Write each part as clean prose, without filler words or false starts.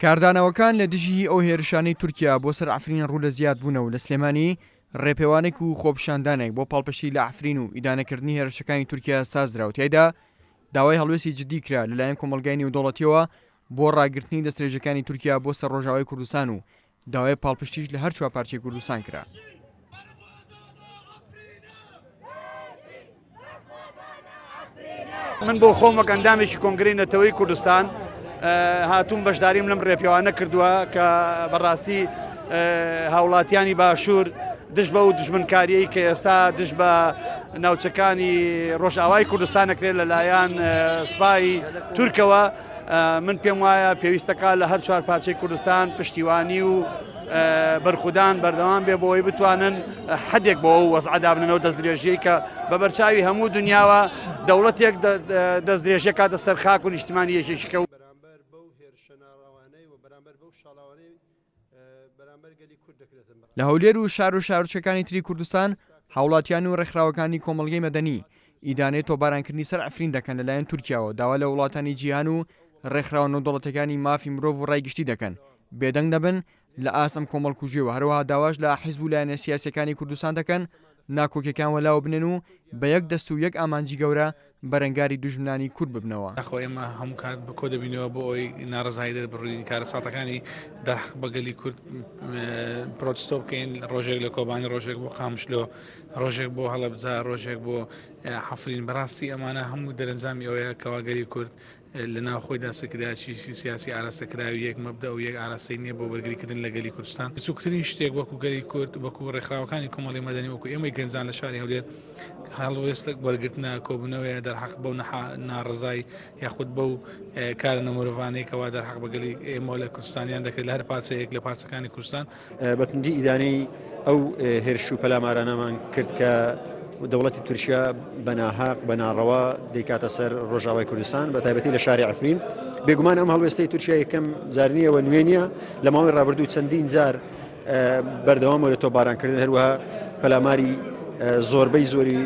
کاردانەوەکان لە دژی ئەو هێرشانەی تورکیا بۆ سەر عەفرین ڕوو لە زیادبوونە و لە سلێمانی ڕێپێوانێک و خۆپیشاندانێک بۆ پاڵپشتی لە عەفرین و ئیدانەکردنی هێرشەکانی تورکیا سازدرا و تیایدا داوای هەڵوێستی جددی کرا لەلایەن کۆمەڵگای نێودەوڵەتیەوە بۆ ڕاگرتنی دەسترێژەکانی تورکیا بۆ سەر ڕۆژاوای کوردستان و داوای پاڵپشتیش لە هەر چوار پارچەی کوردستان کرا. من بۆ خۆم وەک ئەندامێکی کۆنگرەی نەتەوەی کوردستان هاتووم بەشداریم لەم ڕێپێوانە کردووە کە بەڕاستی هاوڵاتیانی باشوور دژ بەو دژمنکاریەی کە ئێستا دژ بە ناوچەکانی ڕۆژئاوای کوردستان دەکرێت لەلایەن سوپای تورکەوە من پێم وایە پێویستەکە لە هەر چوار پارچەی کوردستان پشتیوانی و بەرخودان بەردەوام بێ بۆ ئەوەی بتوانن حدێک بۆ ئەو وەزعە دابنەوە دەستدرێژیی کە بە بەرچاوی هەموو دنیاوە دەوڵەتێک دەستدرێژیە کاتە سەر خاک و نیشتمانی یەکێکی کە لە هەولێر و شار و شارۆچکەکانی تری کوردستان هاوڵاتیان و ڕێکخراوەکانی کۆمەڵگەی مەدەنی ئیدانەی تۆپبارانکردنی سەر عەفرین دەکەن لەلایەن تورکیاوە داوا لە وڵاتانی جیهان و ڕێکخراوە نێودەوڵەتیەکانی مافی مرۆڤ و ڕای گشتی دەکەن بێدەنگ نەبن لە ئاست ئەم کۆمەڵکوژیەوە هەروەها داواش لە حیزب و لایەنە سیاسیەکانی کوردستان دەکەن ناکۆکیەکان وەلاوە بنێن و بە یەک دەست و یەک ئامانجی گەورە بەرەنگاری دوژمنانی کورد ببنەوە. داخۆ ئێمە هەموو کات بە کۆ دەبینەوە بۆ ئەوەی ناڕەزایی دەربڕین کارەساتەکانی دەرحەق بە گەلی کورد پرۆتستۆ بکەین، ڕۆژێک لە کۆبانی، ڕۆژێک بۆ قامشلۆ، ڕۆژێک بۆ هەڵەبجە، ڕۆژێک بۆ حەفرین. بەڕاستی ئەمانە هەموو دەرەنجامی ئەوەیە کەوا گەلی کورد لە ناو خۆیدا سەرکردایەتیی سیاسی ئاراستەکراوی یەک مەبدەئ و یەک ئاراستەی نییە بۆ بەرگریکردن لە گەلی کوردستان. بچووکترین شتێک وەکو گەلی کورد، وەکو ڕێکخراوەکانی کۆمەڵی مەدەنی، وەکو ئێمەی گەنجان لە شاری هەولێر هەڵوێست وەرگرتنە کۆبوونەوەیە دەرحەق بەو ناڕەزای یاخود بەو کارە نامرۆڤانەی کەوا دەرحەق بە گەلی ئێمە لە کوردستانیان دەکرێت لە هەر پارچەیەک لە پارچەکانی کوردستان. بە توندی ئیدانەی ئەو هێرش و پەلامارانەمان کرد کە دەوڵەتی تورکیا بە ناهەق بە ناڕەوا دەیکاتە سەر ڕۆژاوای کوردستان بە تایبەتی لە شاری عفرین بێگومان ئەم هەڵوێستەی تورکیا یەکەم جار نییە و نوێ نییە لە ماوەی ڕابردوو چەندین جار بەردەوامە لە تۆپبارانکردن هەروەها پەلاماری زۆربەی زۆری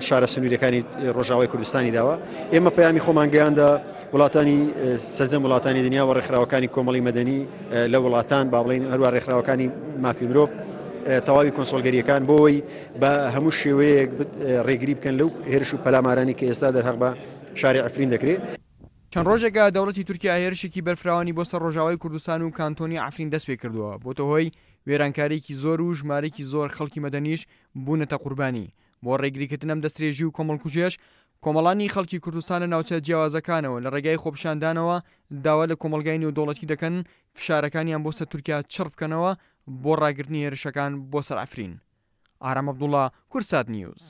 شارە سنووریەکانی ڕۆژاوای کوردستانی داوە ئێمە پەیامی خۆمان گەیاندە وڵاتانی سەرجەم وڵاتانی دنیا و ڕێکخراوەکانی کۆمەڵی مەدەنی لە وڵاتان با بڵین هەروە ڕێکخراوەکانی مافی مرۆڤ تەواوی کۆنسۆلگەریەکان بۆی بە هەموو شێوەیەک ڕێگری بکەن لەو هێرش و پەلامارانی کە ئێستا دەرهەق بە شاری عفرین دەکرێت. چەند ڕۆژێکە دەوڵەتی تورکیا هێرشێکی بەرفراوانی بۆ سەر ڕۆژاوای کوردستان و کانتۆنی عەفرین دەستپێکردووە، بۆتە هۆی وێرانکارییەکی زۆر و ژمارەیەکی زۆر خەڵکی مەدەنیش بوونەتە قوربانی. بۆ ڕێگریکردن لەم دەسترێژی و کۆمەڵکوژیەش، کۆمەڵانی خەڵکی کوردستان لە ناوچە جیاوازەکانەوە لە ڕێگای خۆپیشاندانەوە داوا لە کۆمەڵگای نێودەوڵەتی دەکەن فشارەکانیان بۆ سەر تورکیا چڕ بکەنەوە بۆ ڕاگرتنی هێرشەکان بۆ سەر عەفرین. ئارام عەبدوڵا، کوردسات نیوز.